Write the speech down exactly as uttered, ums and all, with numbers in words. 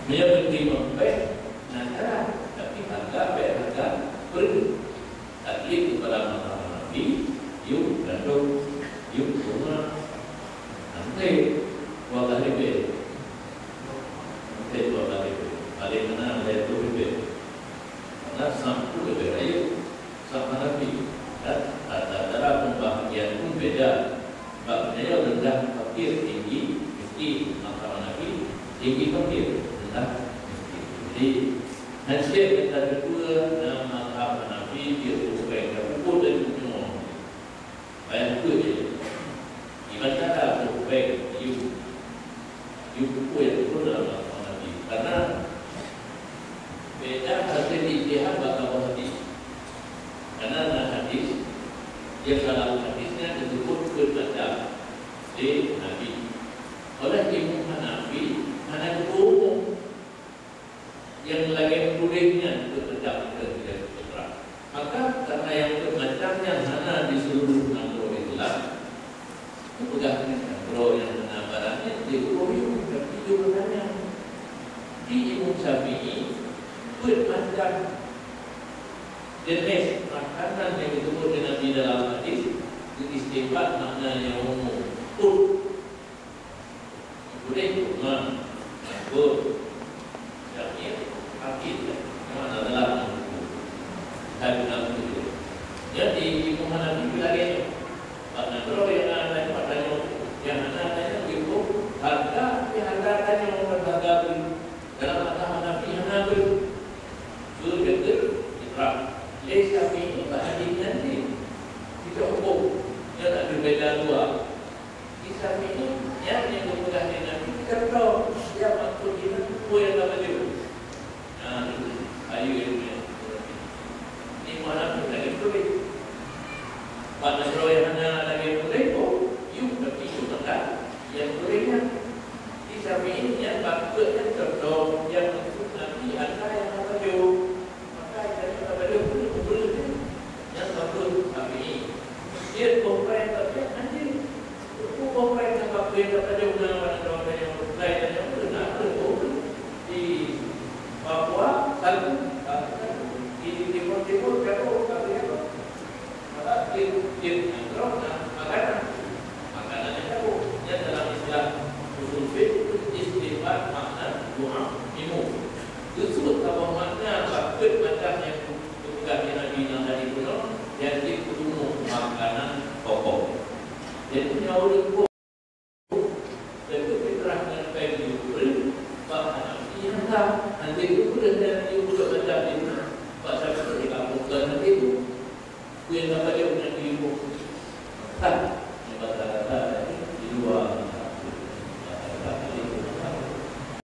Meunyoe meunti meumpéh, na cara, tapi hareuga bék hareuga peureulee. Taklid keupada mazhab Hanafi, yum gandom, yum kurma, nanti dua kali bék. Nanti dua kali bék. Paling mana ada itu bék. Karena sampul lebih rayeuk. Mazhab Hanafi, dan tata cara pembahagian pun beda. Bak meunyoe rendah fakir, tinggi miskin. Mazhab Hanafi, tinggi fakir, rendah miskin. Jadi, hasil kita kedua, na mazhab Hanafi, dia bukan kita pukul dan nyoe. Bayang tu je. Iban kata tu baik, you. You buku yang turun dalam Al-Quran Nabi. Karena beda hasil ijtihad bak kawan hadis. Karena na hadis, yang dalam hadisnya disebut bermacam di Nabi. Oleh Imam Hanafi, hana diumum. Nyang lagèe tuléh nyan keu peudang dan tidak fitrah. Maka, karena nyang keu macam nyan hana di seluruh nanggroe Islam, peugah nyan nanggroe nyang hana barang nyan di huköm, tapi jumlah nyan. Di Imam Syafi'i, buet macam jenis makanan nyang disebut di Nabi dalam hadis, diistimbat makna nyang umum. Put. Boleh cuma takut. Yakin, yakin. Memang adalah mampu. Dan mampu. Jadi, Imam Hanafi lagi. Pada bro yang ada pada nyoe, yang ada tanya ibu, harga, tapi harga tanya orang harga beli. Dalam mazhab Hanafi hana beli. Beli dekat, ikrah. Lesa ini bahadi nanti. Kita hukum. Dia tak berbeda dua. Di samping nyan, nyang geupeugah lé Nabi, kita tahu, ya, maksud jih peue nyang ka laju. Nah, itu, ayu ilmu nyan. Ni malam tu lagi tulis. Pada droe hana lagi tulis, oh, you, tapi you maka yang tulis nyan. Di samping nyan, bak peue nyang contoh, yang maksud Nabi, ada yang ka laju. Maka, itanyoe tabadong peue peue nyan, nyang sapeue kami. Jeuet boh preh tapiak hanjeuet. Peue boh preh nyang ka peue tapadong na pada droe tanyoe, lai tanyoe peue na peue boh di Papua, Sagu, di Timur-Timur, Jawa, Jawa. Sabab jeuet, jeuet nyang droe na makanan. Makanan nyang jauh. Nyan dalam istilah usul fiqh, istinbat makna du'a imu. Khusus saboh makna bak peuet macam nyang geupeugah lé Nabi nyang tadi keunoe, nyan jeuet keu umu makanan pokok. Jadi, meunyoe ureueng boh, teuka fitrah ngon péng jih ureueng, bak Hanafi nyang ka, hana jeuet keu ureueng nyan jih peuet macam jih. Bak Syafi'i ka bukan nanti tu. Peue nyang ka pajoh nyang diiboh? Kan?